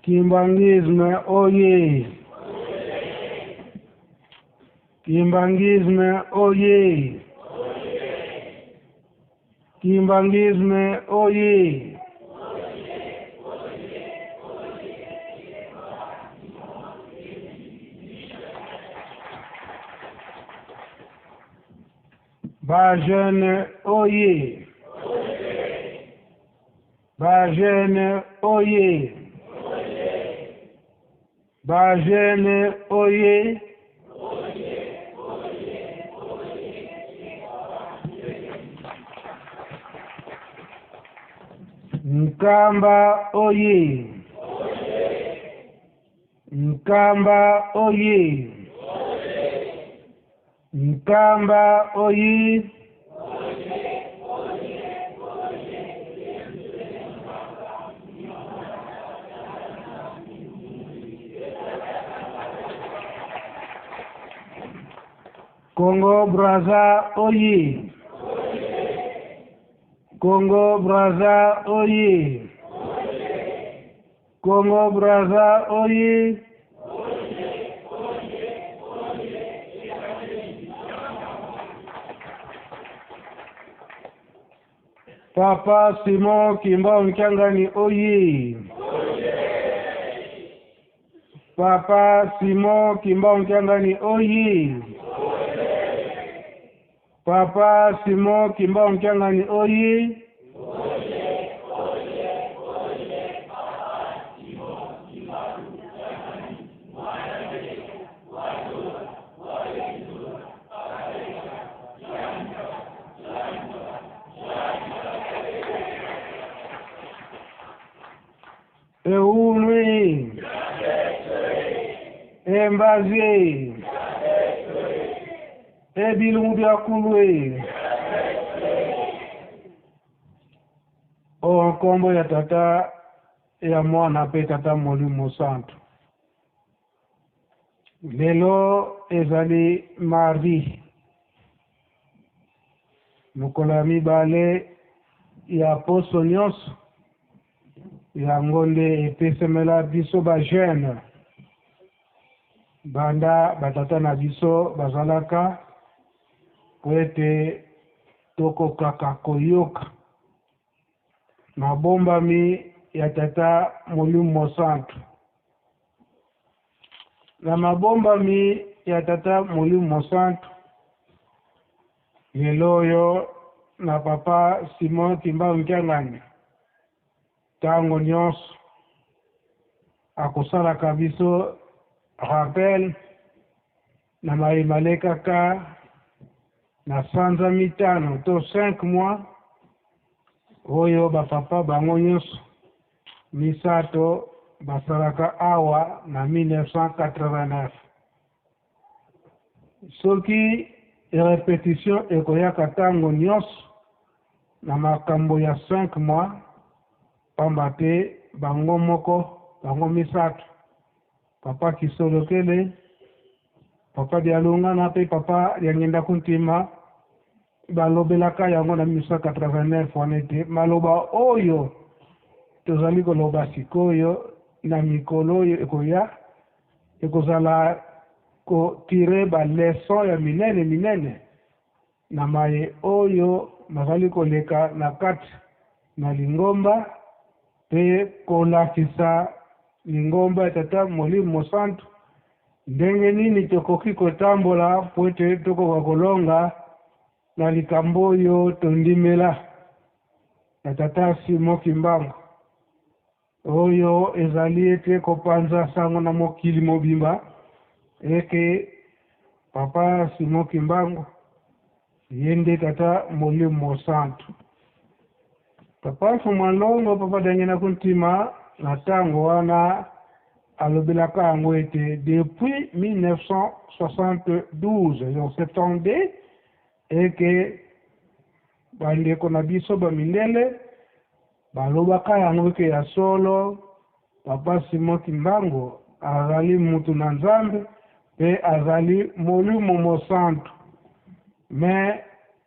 Kimbanguisme oye! Kimbanguisme oye! Kimbanguisme oye! Ba jeune oye! Ba jeune oye! Ba jeune oye! Nkamba oye! Nkamba oye! Nkamba oye! Congo Brazza oye! Congo Brazza oye! Congo Brazza oye! Papa Simon Kimbangu Kiangani oye! Papa Simon Kimbangu Kiangani oye! Papa Simon Kimbangu Kiangani oye! Eunwi! Embazi! Ebilungu bya kulwe! O nkombo ya Tata ya Mwana mpe Tata Molimo Santu. Lelo ezali mardi mokolo ya mibale ya poso nyonso yango nde epesemela biso ba jeune banda batata na biso bazalaka po ete tokokaka koyoka mabombami ya Tata Molimo Mosantu. Na mabombami ya Tata Molimo Mosantu, lelo oyo na Papa Simon Kimbangu Kiangani, ntango nyonso akosalaka biso rappel na maye malekaka na sanza mitano to 5 mois oyo bapapa bango nyonso misato basalaka awa na 1989. Soki repetition ekoyaka ntango nyonso na makambo ya 5 mois, pamba te bango moko bango misato, Papa Kisolokele, Papa Dialungana mpe Papa Diangienda Kuntima, balobelaka yango na 1989 wana ete maloba oyo tozali koloba sikoyo na mikolo oyo ekoya ekozala kotire ba leson ya minene minene na maye oyo mazali koleka na kati na lingomba mpe kolakisa lingomba ya Tata Molimo Mosantu ndenge nini tokoki kotambola mpo ete tokoka kolonga na likambo oyo tondimela na Tata Simon Kimbangu, oyo ezali ete kopanza sango na mokili mobimba eke Papa Simon Kimbangu ye nde Tata Molimo Mosantu. Papa Mfumu Longo, Papa Diangienda Kuntima, na ntango wana alobelaka yango ete depuis 1972, donc 72, eke bandeko na biso bamindele balobaka yango eke ya solo. Papa Simon Kimbangu azali mutu na Nzambe mpe azali Molimo Mosantu. Mais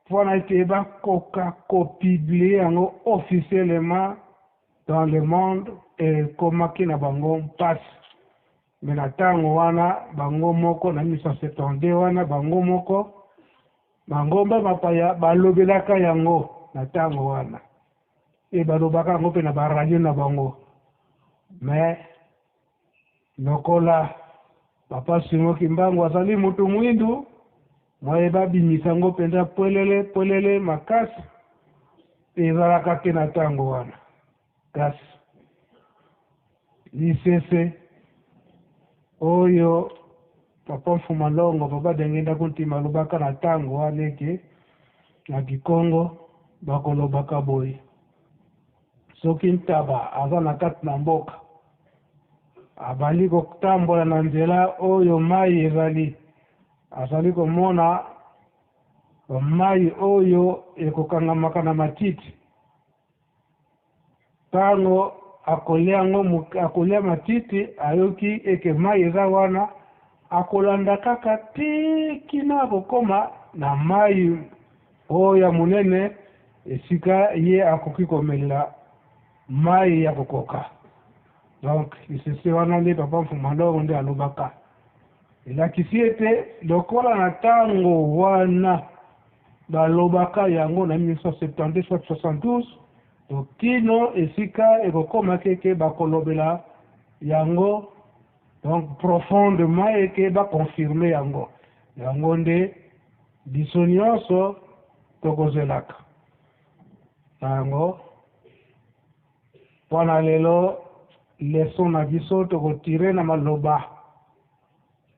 mpo na ete bakoka ko publier yango officiellement dans le monde ekomaki na bango mpasi. Mais na ntango wana bango moko na 1972 wana bango moko mangomba mapaya balobelaka yango na ntango wana e balobaka yango mpe na baradio na bango. Mais lokola Papa Simon Kimbangu azali moto mwindu, mwaye babimisa yango mpenza pwelele pwelele makasi ezalaka te na ntango wana. Kasi lisese oyo Papa Mfuma Longo, Papa Dengenda Kuntima alobaka na ntango wana ete na Kikongo bakolobaka boye: soki ntaba aza na kati na mboka, abandi kotambola na nzela oyo mai ezali, azali komona mai oyo ekokangamaka na matiti. Ntango akolia yango, akolia matiti, ayoki eke mai eza wana, akolanda kaka ti kino akokoma na mai oyo ya monene esika ye akoki komelela mai ya kokoka. Donc lisese wana nde Papa Mfuma Longo nde alobaka, elakisi ete lokola na ntango wana balobaka yango na 1972 soit 72, to kino esika ekokoma keke bakolobela yango donc profondément eke baconfirme yango, yango nde biso nyonso tokozelaka na yango. Mpona lelo, leçon na biso tokotire na maloba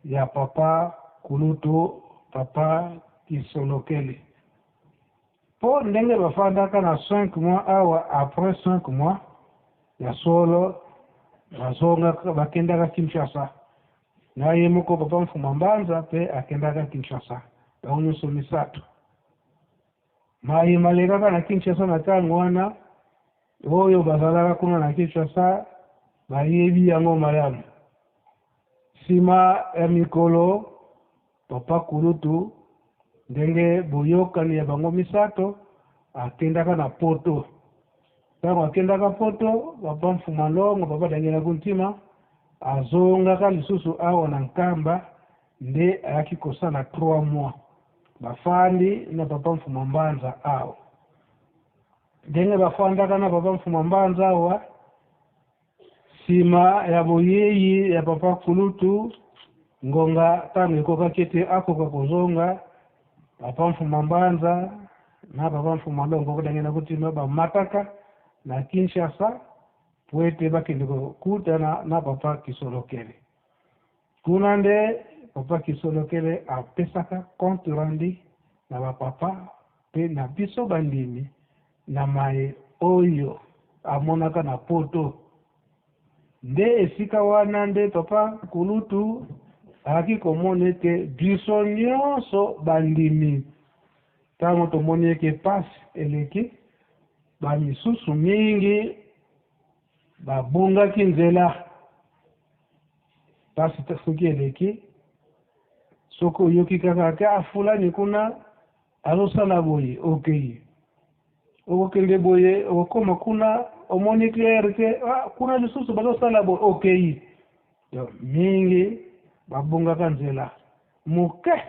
ya Papa Kulutu, Papa Kisolokele, mpo ndenge bafandaka na 5 mois awa. Après 5 mois ya solo bazongaka, bakendaka Kinshasa na ye moko Papa Mfuma Mbanza mpe akendaka Kinshasa, bango nyonso misato. Maye malekaka na Kinshasa na ntango wana, oyo bazalaka kuna na Kinshasa bayebi yango malamu. Nsima ya mikolo, Papa Kulutu, ndenge boyokani ya bango misato, akendaka na Poto. Ntango akendaka Poto, Papa Mfuma Longo, Papa Daniela Kuntima azongaka lisusu awa na Nkamba, nde ayaki kosala 3 mois, bafandi na Papa Mfuma Mbanza awa. Ndenge bafandaka na Papa Mfuma Mbanza awa, nsima ya boyeyi ya Papa Kulutu, ngonga ntango ekokaki ete akoka kozonga, Papa Mfuma Mbanza na Papa Mfuma Longo kodangela kutima bamataka na Kinshasa po ete bakende kokutana na Papa Kisolokele. Kuna nde Papa Kisolokele apesaka compte rendu na bapapa mpe na biso bandimi na maye oyo amonaka na Poto. Nde esika wana nde Papa Kulutu ayaki komona ete biso nyonso bandimi, ntango tomoni eke pasi eleki, bamisusu mingi babungaki nzela. Pasi soki eleki, soki oyoki kaka ke afulani kuna azosala boye, okei, okokende boye, okokoma kuna, omoni clair te, kuna lisusu bazosala boye, okei. Donc mingi babungaka nzela, moke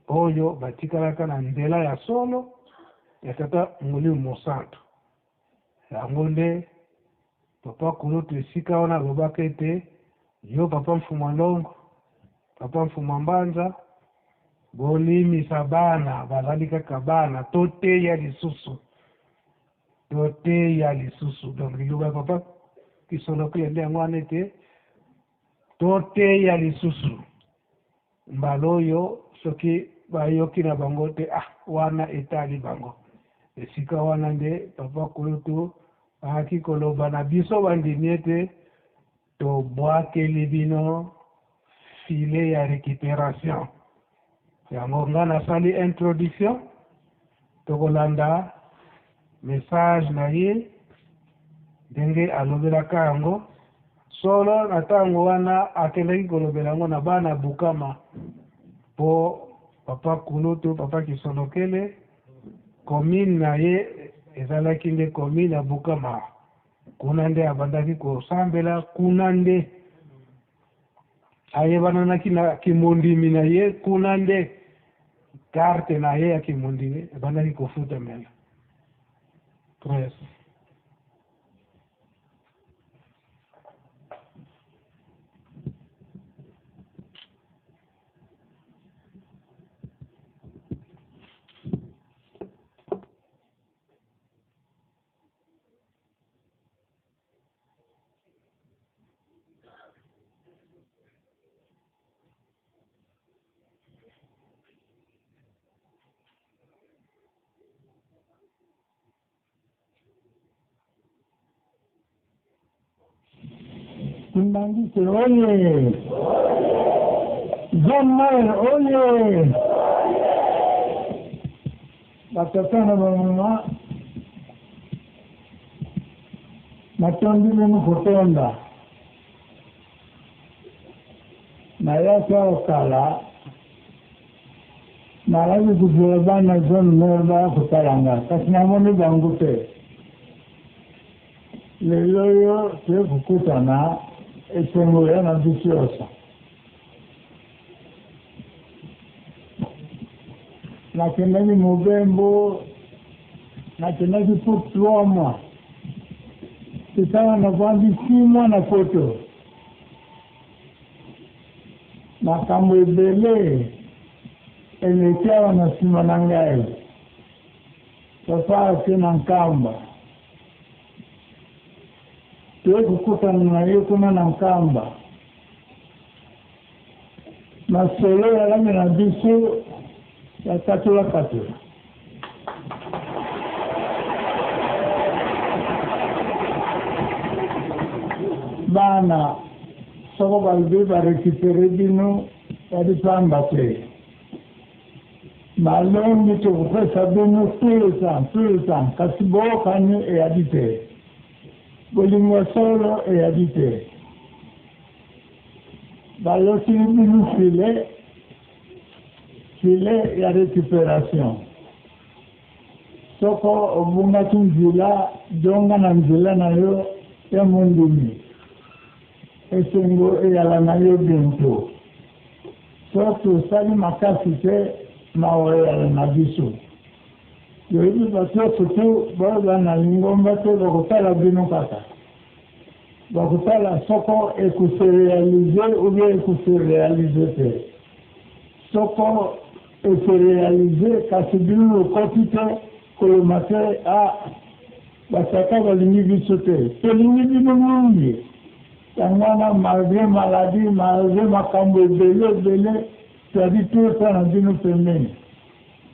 oyo batikalaka na nzela ya solo ya Tata Molimo Mosantu. Yango nde Papa Kulutu esika wana alobaka ete yo Papa Mfuma Longo, Papa Mfuma Mbanza, bolimisa bana, bazali kaka bana, toteya lisusu, toteya lisusu. Donc liloba ya Papa Kisolokele nde yango wana ete toteya lisusu. Mbala oyo soki bayoki na bango te, ah, wana etali bango. Esika wana nde Papa Kulutu ayaki koloba na biso bandimi ete tobwakeli bino filet ya récupération. Yango nga nasali introduction, tokolanda message na ye ndenge alobelaka yango. Solo na ntango wana akendaki kolobela yango na bana Bukama po papa kulutu papa Kisolokele commune na ye ezalaki nde commune ya Bukama. Kuna nde abandaki kosambela, kuna nde ayebananaki na kimondimi na ye, kuna nde carte na ye ya kimondimi ebandaki kofutamela. 13. Kimbanguiste oye! Jean Mayer oye! Batata na bamama, natondi bino kotonda. Nayaki awa kala, nalaki kozela bana zone moko baya kotala nga, kasi namoni bango te. Lelo oyo toye kokutana, esengo ya na biso yonso. Nakendaki mobembo, nakendaki pour 3 mois. Sikawa navandi 6 mois na poto. Makambo ebele eleki awa na nsima na ngai. Papa ake na Nkamba. Toye kokutana na ye kuna na Nkamba. Masolo yalami na biso ya katula katula. Bana soko balobi ba recuperer bino yali pamba te. Malongi tokopesa bino tout le temps, tout le temps, kasi boyokani eyali te. Bolingo ya solo eyali te. Balotili bino filet, filet ya recuperation. Soko obungaki nzela, jonga na nzela na yo ya mondimi. Esengo eyala na yo bientot. Soki tosali makasi te, mawa eyala na biso. Toyebi bato nyonso tu baoyo na lingomba te bakotala bino kaka. Bakotala soko eko se realiser ou bien eko se realiser te. Soko e se realiser kasi bino bokoti te, koloba te ah batata balingi biso te. Tolingi bino mingi. Yango wana malgre maladie, malgre makambo ebele ebele, tozali tout le temps na bino pembeni.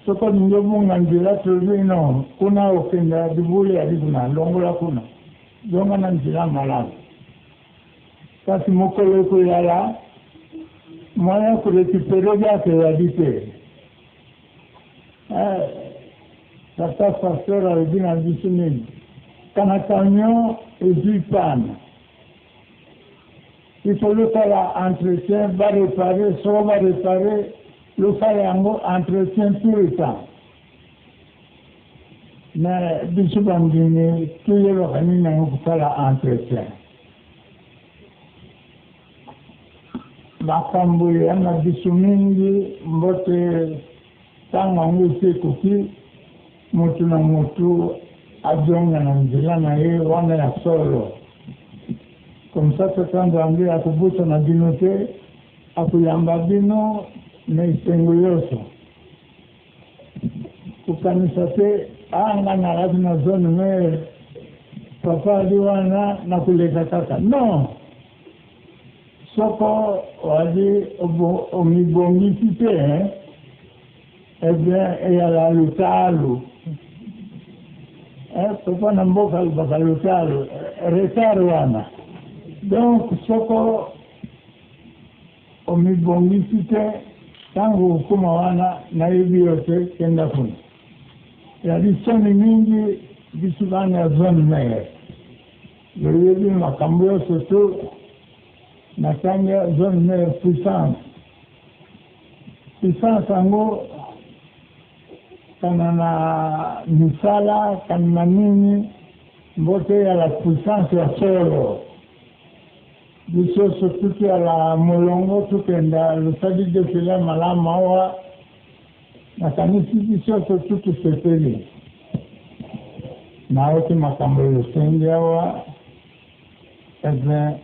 Soki olingi obunga nzela, tolobi non, kuna okenda libulu ezali kuna, longola kuna, zonga na nzela malamu. Kasi mokolo ekoyala, moyen ya ko recuperer biaka ezali te. Eh, tata pasteur alobi na biso nini? Kana camion ezui panne. Il faut losala entretien, ba reparer, soko ba reparer, losala yango entretien tout le temps. Mais biso bandimi toyebaka nini yango kosala entretien. Makambo ya na biso mingi mbote ntango yango esi ekoki, moto na moto azonga na nzela na ye wana ya solo. Comme ça tata Nzambe akobosana bino te, akoyamba bino na esengo yonso. Kokanisa te ah nga nalaki na zone mais papa ali wana nakoleka kaka. Non! Soko oali omibongisi te hein, eh bien eyala lutalo. Eh, papa na mboka alobaka lutalo, retard wana. Donc soko omibongisi te ntango okokoma wana nayebi yo te, kenda kuna. Ezali soni mingi biso bana ya zone mère. Toyebi makambo nyonso tu. Natangi zone mère puissance. Puissance yango kana na misala kana na nini mbote ya la puissance ya solo. Biso surtout ya la molongo tokenda losali defile malamu awa nakanisi biso surtout tosepeli. Nayoki makambo losengi awa ebe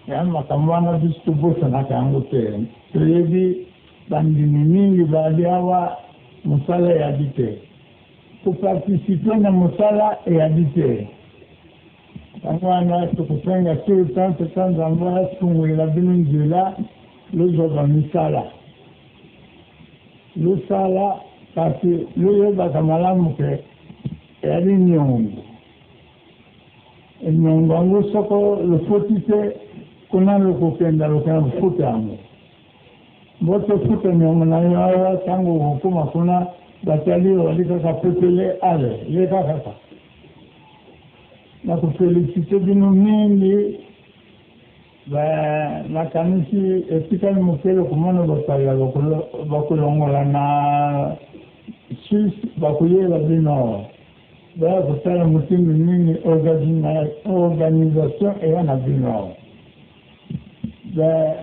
ya makambo wana biso tobosanaka yango te. Toyebi bandimi mingi bali awa mosala eyali te, koparticiper na mosala eyali te. Yango wana tokosenga tout le temps tata Nzambe afungolela bino nzela lozwa bamisala losala, kasi loyebaka malamu ke eyali niongo. Eniongo yango soko lofoti te kuna lokokenda lokenda kofuta yango. Mbote futa niongo na yo awa ntango okokoma kuna batali yo bali kaka pepele ale leka kaka. Nakoféliciter bino mingi. Nakanisi etikali mokele komona bapaya bakolongola na Suisse bakoyela bino awa baya kosala motindo nini organisation eya na bino awa.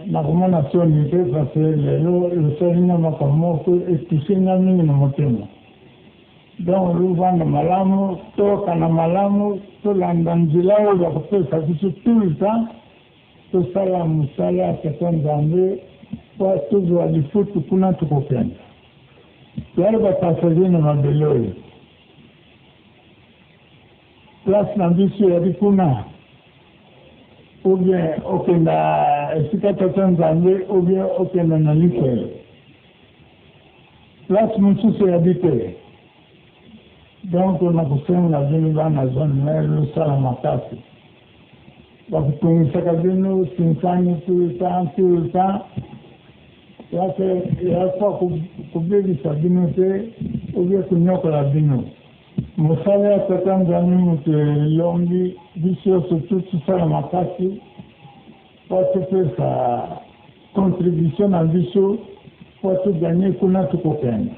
Nakomona soni te parce que lelo losalinga makambo moko etoucher nga mingi na motema. Donc lovanda malamu, tokana malamu, tolanda nzela oyo bakopesa biso tout le temps, tosala mosala ya tata Nzambe po tozwa lifutu kuna tokokenda. Toyali bapassager na mabele oyo, place na biso eyali kuna, ou bien okenda esika tata Nzambe ou bien okenda na lifelo, place mosusu eyali te. Donc nakosenga bino bana zone mère losala makasi. Bakotungisaka bino sinsani tout le temps, tout le temps, yake yafa kobebisa bino te ou bien konyokola bino. Mosala ya tata Nzambe moto elongi biso surtout tosala makasi po topesa contribution na biso po togagner kuna tokokenda.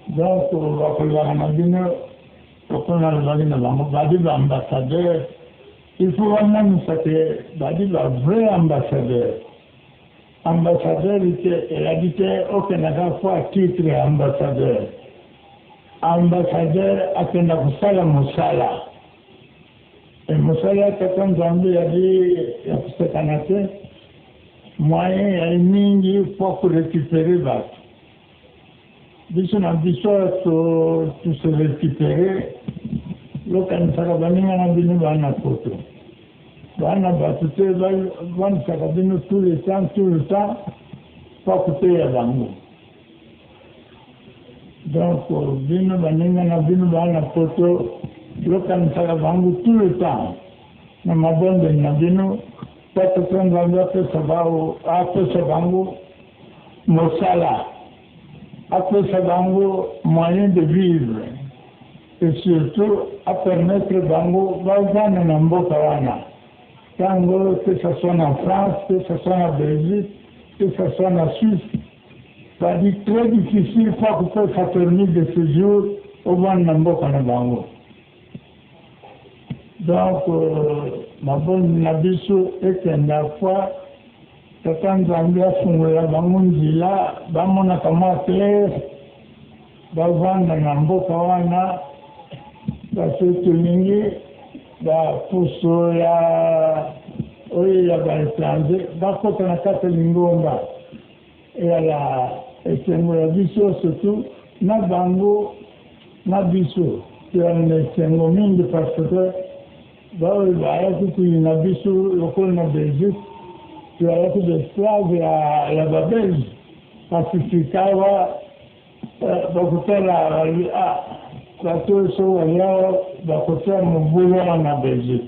Donc bakolobaka na bino lokola nalobaki na bango badi baambassadeur, il faut bamonisa ke badi bavrai ambassadeur. Ambassadeur te elaki te okendaka fo a titre ya ambassadeur. Ambassadeur akenda kosala mosala e mosala ya tata Nzambe yali ya kosekana te. Moyen yali mingi po korécupérer bato. Biso na biso tose récupérer. Lokanisaka baninga na bino bana poto bana bato te banisaka bino tout le temps, tout le temps po koteya bango. Donc bino baninga na bino bana poto lokanisaka bango tout le temps na mabondeli na bino po tata Nzambe apesa bango mosala, apesa bango moyen de vivre et surtout apermettre bango bavanda na mboka wana ntango, que ce soit na France, que ce soit na Belgique, que ce soit na Suisse. Badi très difficile po kopesa permis de séjour ovanda na mboka na bango. Donc mabondeli na biso ekenda fois tata Nzambe afungolela bango nzela bamonaka mwa clair bavanda na mboka wana, parce tolingi bapuso ya oyo ya baétranger bakota na kati ya lingomba eyala esengo ya biso surtout na bango na biso toyala na esengo mingi, parce que baoyo bayaki koyina biso lokola na Belgique toyalaki baesclave ya babelge, kasi sikawa bakotala bato so balia bakotia mobulu wana na Belgique.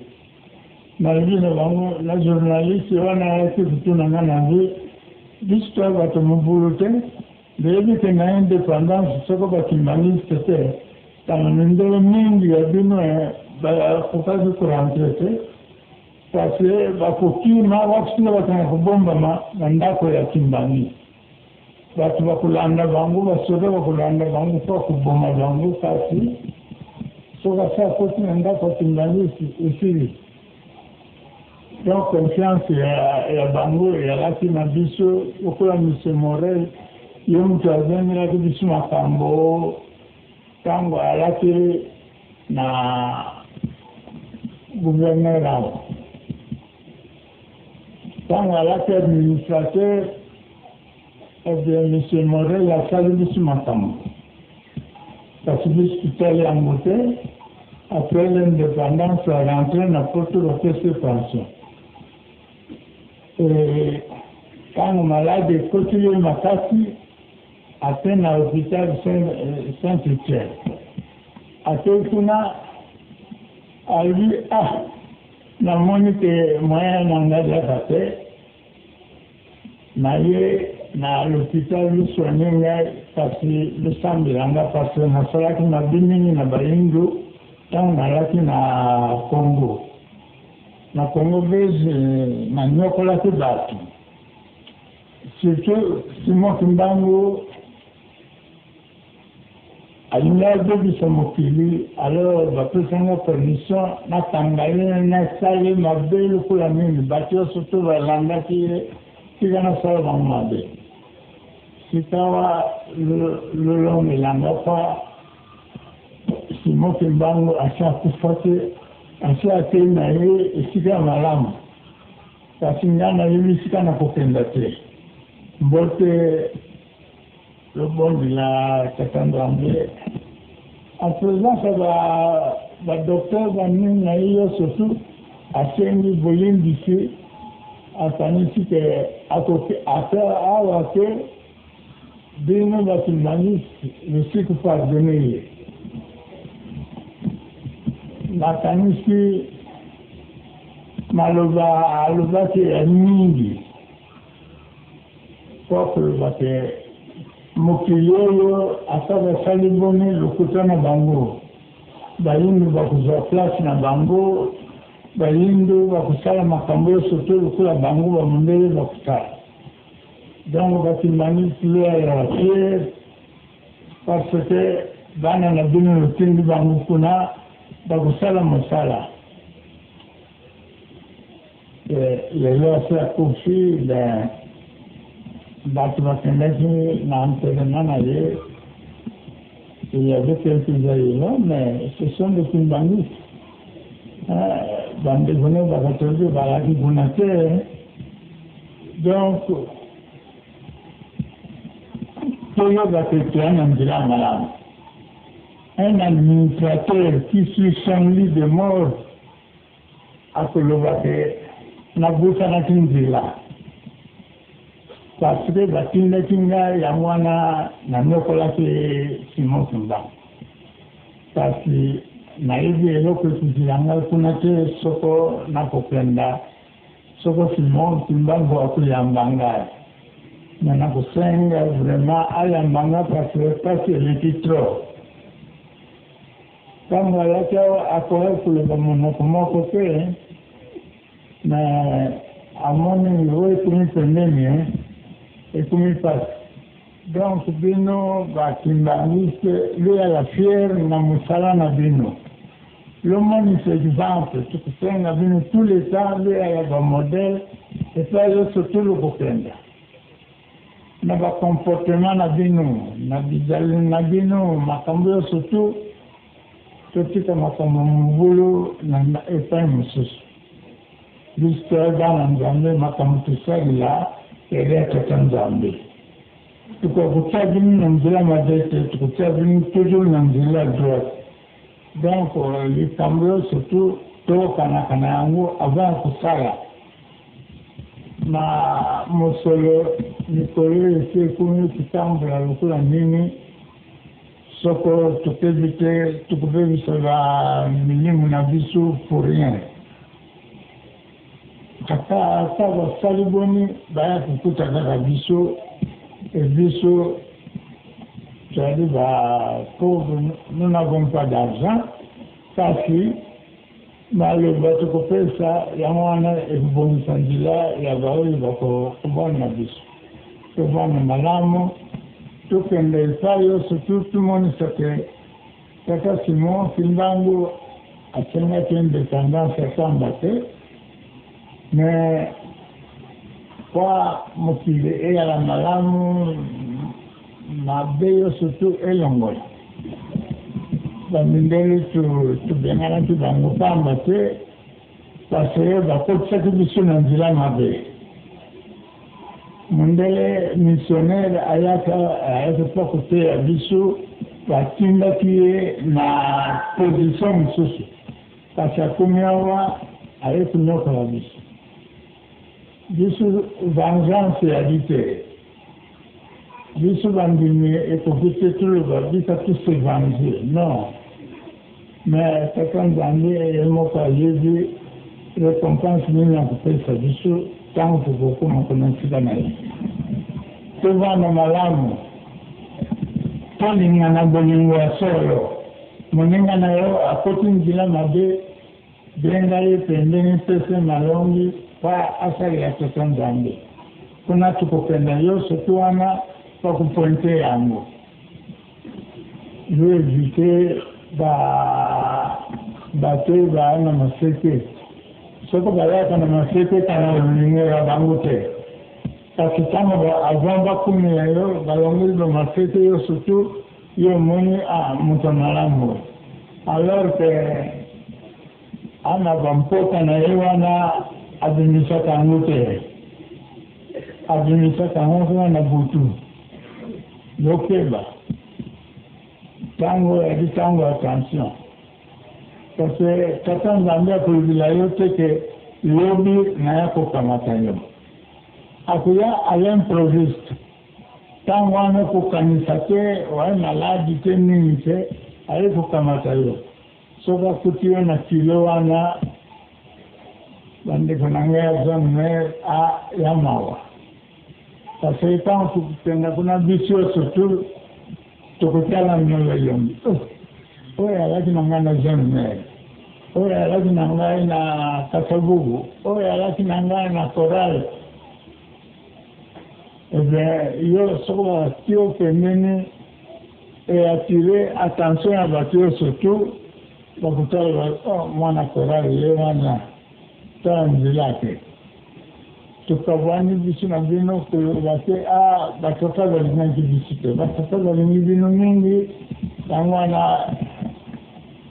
Nalobi na bango na journaliste wana ayaki kotuna nga na ngi biso toya bato mobulu te. Nayebi ke na indépendance soko bakimbanguiste te kala mindele mingi ya bino bakokaki korentrer te. Parce que bakokima bakosinga bakenda kobombama na ndako ya Kimbangu. Bato bakolanda bango, basoda bakolanda bango mpo koboma bango, kasi soki asi akoti na ndako ya Kimbangu, esili. Donc confiance ya bango eyalaki na biso. Lokola Monsieur Morel, ye moto azengelaki biso makambo ntango alaki na gouverneur awa, ntango alaki administrateur, eh bien, Monsieur Morel asali biso makambo, kasi biso totali yango te. Après l'indépendance, arentré na Poto, bapesi pension. Ntango malade ekoti ye makasi, ate na hôpital Saint Etienne, atei kuna, alobi: "Ah, namoni ke moyen na ngai ezaka te. Na ye na l'hôpital, losoigne ngai, kasi losambela nga, parce que nasalaki mabe mingi na Bayindu ntango nalaki na Congo, na Congo Belge. Nanyokolaki bato, surtout Simon Kimbangu alingi abebisa mokili. Alors bapesanga permission nakanga ye, nasali mabe lokola nini. Bato nyonso to balandaki ye, tika nasala bango mabe. Sikawa lolongelanga pa Simon Kimbangu asi akufa te, asi akei na ye esika ya malamu, kasi ngai nayebi esika na kokenda te. Mbote lobondela Tata Nzambe en présence ya badocteur banini na ye nyonso. Tu asengi bolimbisi, akanisi ke akoki ata awa te. Bino bakimbanguiste, lusiku pardonne ye. Nakanisi maloba alobaki ya mingi po koloba ke mokili oyo, ata basali boni, lokuta na bango. Bayindu bakozwa place na bango, Bayindu bakosala makambo nyonso to lokola bango bamundele bakosala. Donc bakimbanguiste, ya fier, parce que bana na bino lotindi bango kuna, bakosala mosala. Lelo asi akufi. Ben, bato bakendaki na enterrement na ye, il y avait quelques Zaïrois, mais ce sont des Kimbanguistes. Bandeko ne bakatolike bazalaki kuna te. Donc toyeba ke toya na nzela ya malamu. Un administrateur qui sur son lit de mort akoloba ke nabusanaki nzela parce que batindaki ngai, yango wana nanyokolaki Simon Kimbangu, kasi nayebi eloko ekuzila ngai kuna te. Soko nakokenda, soko Simon Kimbangu akoyamba ngai, me nakosenga vraiment ayamba nga, parce que pasi eleki trop. Ntango ayaki awa, akoki koloba monoko moko te, me amoni oyo ekomi pembeni, ekomi pasi. Donc bino bakimbanguiste, loyala fier na mosala na bino, lomonisa exemple. Tokosenga bino tout le temps loyala bamodèle epai nyonso tolokokenda na bacomportement na bino, na bizaleli na bino, makambo nyonso tu. Totika makambo mobulu na epai mosusu. Biso toya bana Nzambe, makambo tosalela eza Tata Nzambe. Tokokotia bino na nzela mabe te, tokotia bino toujours na nzela ya droite. Donc likambo oyo surtout tokokanaka na yango avant ya kosala na mosolo. Mikolo esi ekomi kotambola lokola nini, soko tokebi te, tokobebisa bamilimu na biso pour rien. Ata ata basali boni, baya kokuta kaka biso. E biso tozali bapauvre, nous n'avons pas d'argent, kasi Maloba tokopesa yango wana ekobongisa nzela ya baoyo bakobwana na biso. Tovanda malamu, tokende epai yonso tu tomonisa ke Tata Simon Kimbangu asengaki independance ya pamba te, mais mpo mokili eyala malamu, mabe yonso tu elongola. Ba mindele tobenganaki bango pamba te, parce que bakotisaki biso na nzela mabe. Mundele missionnaire ayaka ayaki mpo koteya biso, batindaki ye na position mosusu, kasi akomi awa aye konyokola biso. Biso vengeance eyali te, biso bandimi ekoki te toloba bisa to se venger, non. Mais Tata Nzambe ye moko ayebi recompense nini akopesa biso tango tokokoma kuna esika na ye. Tovanda malamu, tolingana bolingo ya solo. Moninga na yo akoti nzela mabe, benga ye pembeni, pesa ye malongi po asalela Tata Nzambe. Kuna tokokenda yo soki wana bako pointer yango. Yo eviter ba bato oyo baya na maseke. Soko bayaka na maseke kanga lolingo ya bango te. Kasi tango ba avant bakumela yo balongoli ba maseke yo surtout yo omoni ah moto ya malamu oyo. Alors que ana ba mpota na ye wana abimisaka yango te. Abimisaka yango kaka na butu. Bokeba tango ezali tango ya tension parce que tata Nzambe akolobela yo te ke lobi naya kokamata yo. Akoya à l'improviste tango wana okokanisa te oye maladi te nini te aye kokamata yo. Soki akuti yo na kilo wana bandeko na ngai ya zone mère a ya mawa. Parce que tango tokokenda kuna biso surtout tokotala niola elongi oh oyo alaki na ngai na zone mère oyo alaki na ngai na Kasavubu oyo alaki na ngai na chorale eh bien yo soko batie yo pembeni e attire attention ya bato yo surtout bakotala oh mwana chorale ye wana tala nzela te. Tokabwani biso na bino koloba te ah ba tata balingaki biso te, ba tata balingi bino mingi yango wana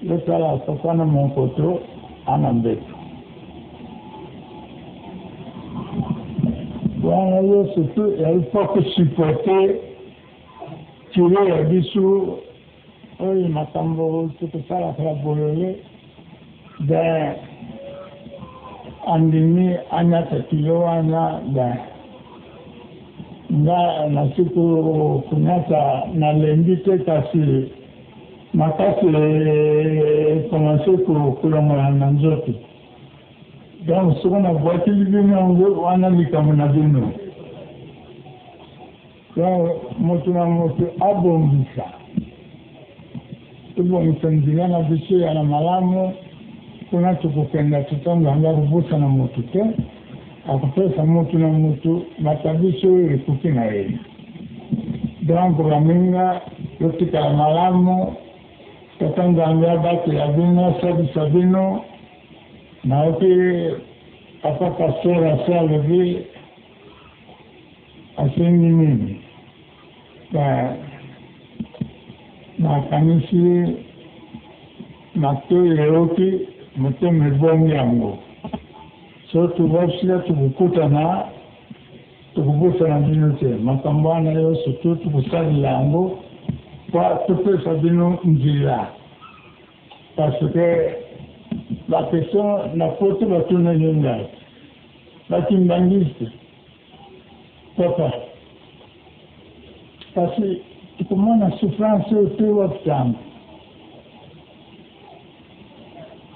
yotala papa na monkoto ana mbeto wana yo surtout il faut ko supporter kilo ya biso oyo makambo tokosalaka ya bolole ben andimi anyata kilo wana ben nga nasi konyata nalembi te kasi makasi ekomase kolongola na nzoto donc soko nabwakeli bino yango wana likambo na bino. Donc moto na moto abongisa, tobongisa nzela na biso ya na malamu, kuna tokokenda Tata Nzambe akobosana moto te, akopesa moto na moto matabisi oyo ekoki na ye. Donc baninga totikala malamu, Tata Nzambe abatela bino, asalisa bino. Nayoki papa pasteur asi alobi Asengi nini? Ba nakanisi matoyi eyoki motema ebongi yango soki tobosila tokokutana tokobosana bino te makambo wana yonso to tokosalela yango po topesa bino nzela parce que ba question na poto batunaki ngai ba kimbanguiste. Papa kasi tokomona souffrance oyo te wapi tango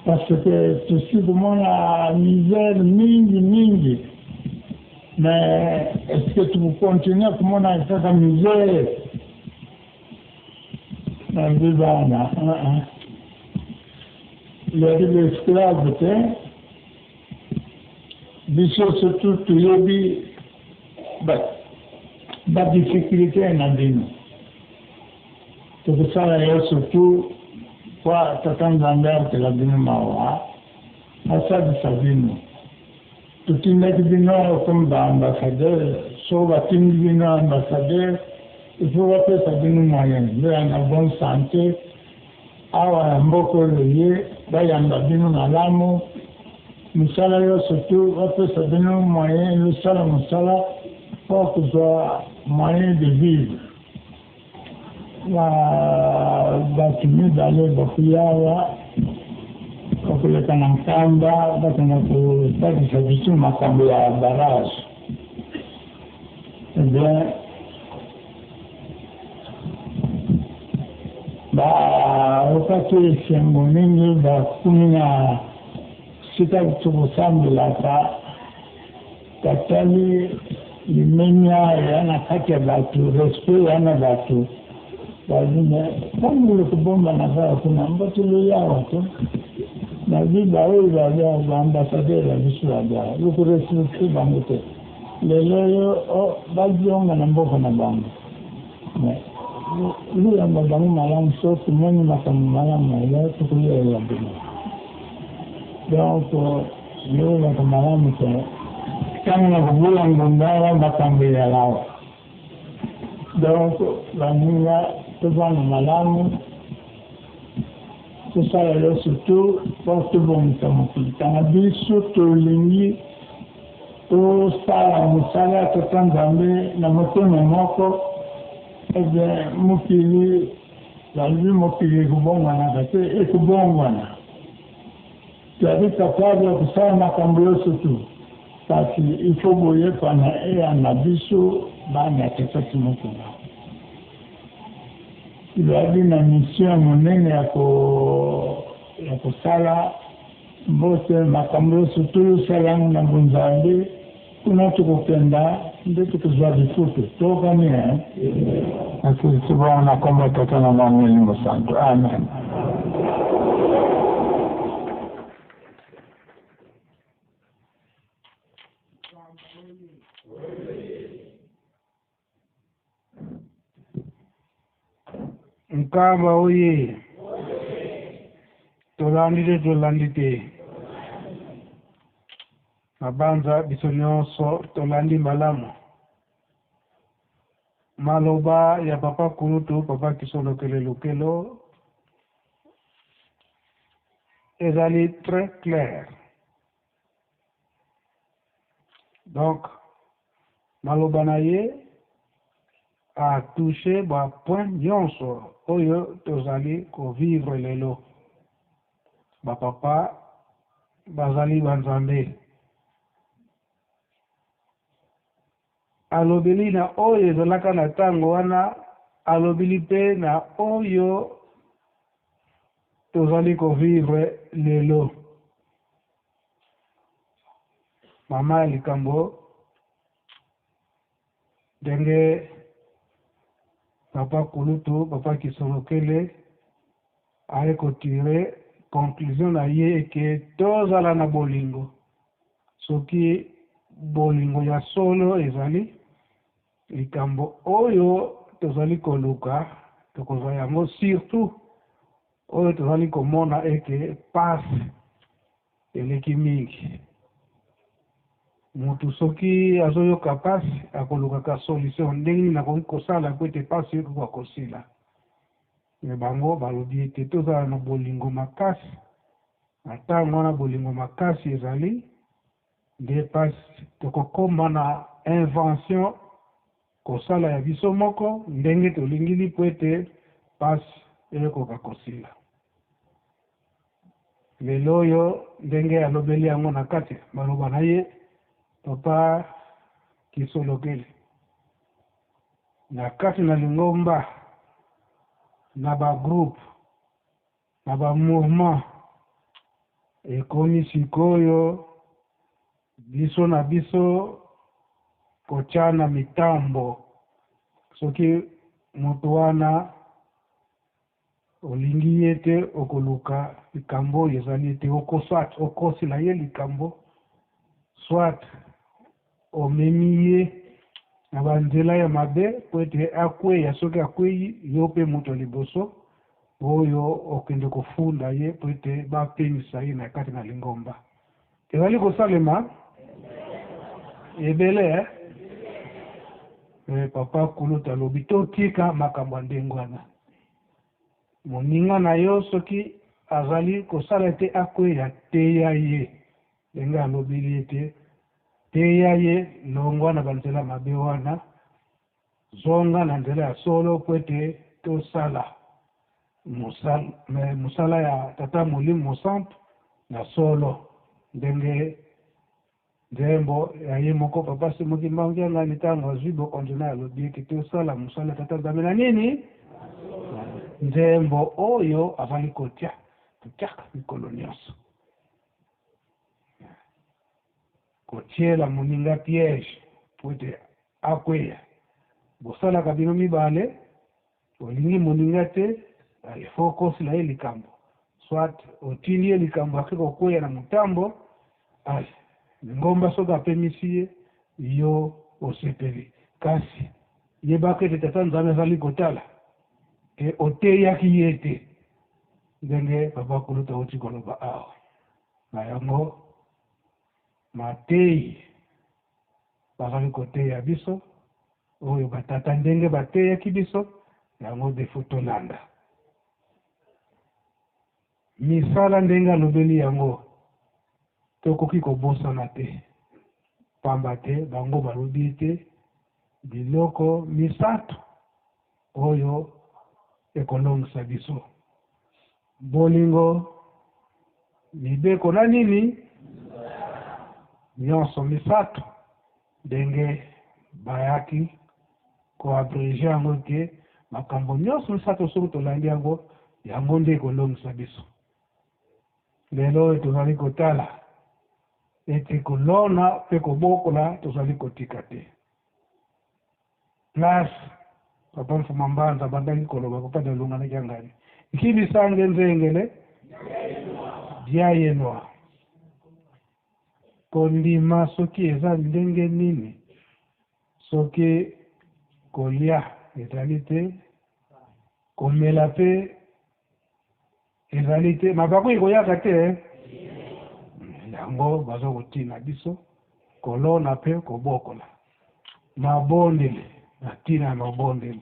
parce que tosi komona misère mingi mingi mais est ce que tokocontinue komona kaka misère na bana? Ezali ba esclave te, biso surtout toyebi ba difficultes na bino. Tokosala nyonso tout po Tata Nzambe ayokela bino mawa, asalisa bino. Totindaki bino awa comme ba ambassadeurs, soki batindi bino ambassadeur, il faut bapesa bino moyen, boya na bonne sante, Awa na mboka oyo ye bayamba bino malamu, misala yonso tout bapesa bino moyen losala mosala po kozwa moyen de vivre. Ba batu mibale bakuya awa bakoleka na Nkamba bakenda kotalisa biso makambo ya barrage. Eh bien, Bayokaki esengo mingi bakomi na esika tokosambelaka, batali limemia ya na kati ya bato, respect ya na bato, balobi me ntango lokobombana kaka kuna mbotolo yawa te nabi baoyo baza baambasadere ya biso baza lokorespecte bango te. Lelo oyo oh, bazonga na mboka na bango mais luyamba bango malamu so tomoni makambo malamu aya tokoyelela bino donc lolaka malamu te ntango na kobula ngonga awa makambo eyalawa donc baninga tovanda malamu tosala yo surtout mpo tobongisa mokili tanga biso tolingi Tosala mosala ya Tata Nzambe na motema moko, eh bien mokili, balobi mokili ekobongwanaka te, ekobongwana. Tozali capable ya kosala makambo yonso tout, kasi il faut boyekwana eya na biso bana ya Tata Simokela. Tozali na mission ya monene ya kosala. Mbote makambo yonso toyosala yango na bonzambe kuna tokokenda nde tokozwa lifutu toyokani eh? Nasilisi bongo na kombo ya Tata na Mwana na Elimo Santu. Amen. Nkamba oye! Tolandi te, tolandi te. Nabanza biso nyonso tolandi malamu maloba ya papa kulutu papa Kisolokele Lukelo ezali très clair. Donc maloba na ye a touche ba point nyonso oyo tozali ko vivre lelo. Ba papa bazali ba nzambe. Alobeli na oyo ezalaka na tango wana, alobeli pe na oyo tozali ko vivre lelo. Mama ya likambo ndenge papa kulutu papa Kisolokele aye ko tire conclusion na ye eke tozala na bolingo soki bolingo ya solo ezali likambo oyo tozali koluka tokozwa yango surtout oyo tozali komona ete pasi eleki mingi. Mutu soki azoyoka pasi akolukaka solution ndenge nini nakoki kosala po ete pasi ekoka kosila. Me bango balobi ete tozala na bolingo makasi. Na ntango wana bolingo makasi ezali nde pasi tokokoma na invention kosala ya biso moko ndenge tolingili po ete pasi ekoka kosila. Lelo oyo ndenge alobeli yango na kati maloba na ye papa Kisolokele na kati na lingomba na ba groupe na ba mouvement ekomi sikoyo biso na biso kotyana mitambo soki moto wana. Olingi ye te, okoluka likambo oyo ezali ete soit okosela ye likambo, soit omemi ye na banzela ya mabe mpo ete akweya. Soki akweyi, yo mpe moto ya liboso oyo okende kofunda ye mpo ete bapemisa ye na kati na lingomba. Ezali kosalema ebele eh? Eh, papa kulutu alobi totika makambo ya ndenge wana. Moninga na yo soki azali kosala ete akweya, teya ye. Ndenge alobeli ete teya ye, longwa na banzela mabe wana, zonga na nzela ya solo mpo ete tosala mosala, mosala ya Tata Molimo Mosantu na solo. Ndenge nzembo ya ye moko Papa Simon Kimbangu Kiangani ntango azwi bokonzi na ye alobi ete tosala mosala ya Tata Nzambe na nini? Nzembo oyo azali kotia, totiaka mikolo nyonso. Kotiela moninga piège po ete akweya. Bosalaka bino mibale, olingi moninga te, il faut okosela ye likambo. Soit otindi ye likambo ake kokweya na motambo, ale lingomba soki apemisi ye, yo osepeli. Kasi yebaka ete Tata Nzambe azali kotala ke oteyaki ye te, ndenge papa kulutu auti koloba awa. Na yango mateyi bazali koteya biso, oyo batata ndenge bateyaki biso, yango defo tolanda. Misala ndenge alobeli yango, tokoki kobosana te, pamba te bango balobi ete biloko misato oyo ekolongisa biso: bolingo, mibeko na nini? Nyonso misato ndenge bayaki koabrege yango te, makambo nyonso misato soki tolandi yango, yango nde ekolongisa biso. Lelo oyo tozali kotala ete kolona mpe kobokola tozali kotika te. Place papa Mfuma Mbanza abandaki koloba, papa Dialungana Kiangani, nkibisange nzengele diayenwa. Kondima soki eza ndenge nini, soki kolia ezali te, komela mpe ezali te, mabaku ekoyaka te. Yango baza kotina biso kolona mpe kobokola. Mabondeli, na ntina ya mabondeli,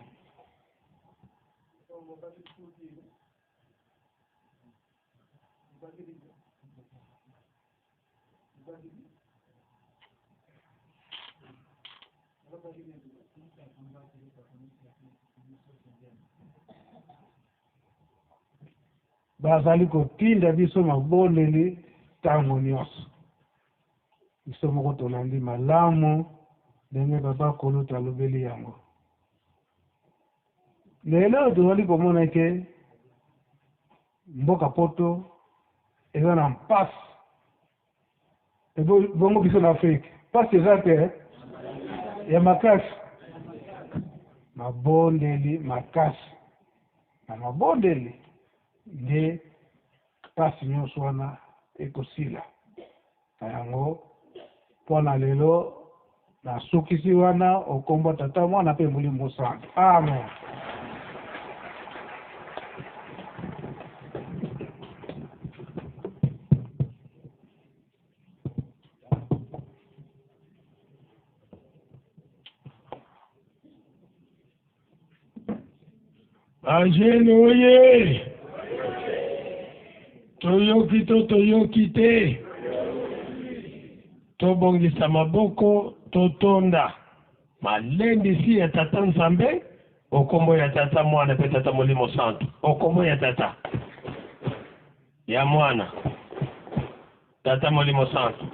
bazali kotinda biso mabondeli ntango nyonso. Biso moko tolandi malamu ndenge papa kulutu alobeli yango. Lelo tozali komona ete mboka poto eza na mpasi, bongo biso na Afrike mpasi eza te ya makasi. Mabondeli makasi, na mabondeli nde mpasi nyonso wana ekosila. Na yango mpo na lelo nasukisi wana. Okombo Tata, Mwana mpe Molimo Mosantu, amen. Bajene oye! Toyoki to toyoki te? Tobongisa maboko, totonda malendisi ya Tata Nzambe, okombo ya Tata, Mwana mpe Tata Molimo Santu, okombo ya Tata, ya Mwana, Tata Molimo Santu.